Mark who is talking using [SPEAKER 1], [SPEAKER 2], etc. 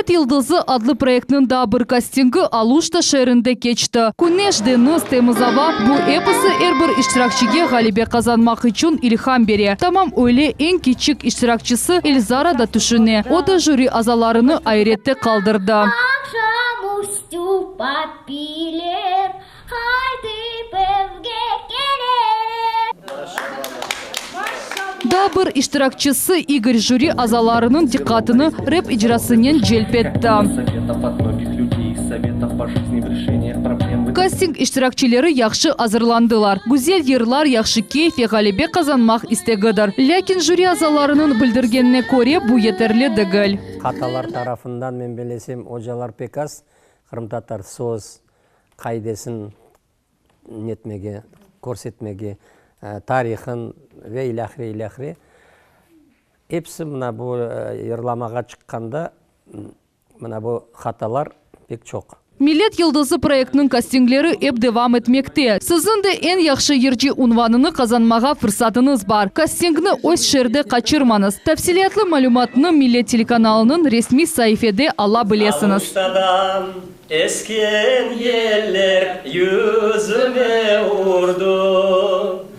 [SPEAKER 1] Millet yıldızı adlı proyektniñ daa bir kastingi Aluşta şeerinde keçti. Küneş, deñiz, temiz ava, bu episi er bir iştirakçige ğalebe qazanmaq içün ilham bere. Tamam öyle eñ kiçik iştirakçisi Elzara da tüşüne. O da jüri azalarını ayrette qaldırdı.
[SPEAKER 2] Aqşam üstü papiler qaytıp evge keleler.
[SPEAKER 1] Daa bir iştirakçisi İgor jüri azalarınıñ diqqatını rep icrasınen celp etti. Kasting iştirakçileri yahşı azırlandılar. Güzel yırlar, yahşı keyf ve ğalebe qazanmaq istegidir. Lâkin jüri azalarınıñ bildirgenine köre, bu yeterli degil.
[SPEAKER 3] Hatalar tarafından, men belesem, ocalar pek az qırımtatar söz qaidesin netmege, körsetmege, tarihın ve ilâhre, ilâhre. Episi mına bu yırlamağa çıqqanda mına bu hatalar pek çoq.
[SPEAKER 1] Millet yıldızı proyektiniñ kastingleri ep devam etmekte. Siziñ de eñ yahşı yırcı unvanını qazanmağa fırsatıñız bar. Kastingni öz şeerde qaçırmañız. Tafsilâtlı malümatnı Millet telekanalınıñ resmiy saifede ala bilesiñiz.
[SPEAKER 4] Aluştadan esken yeller yüzüme urdı.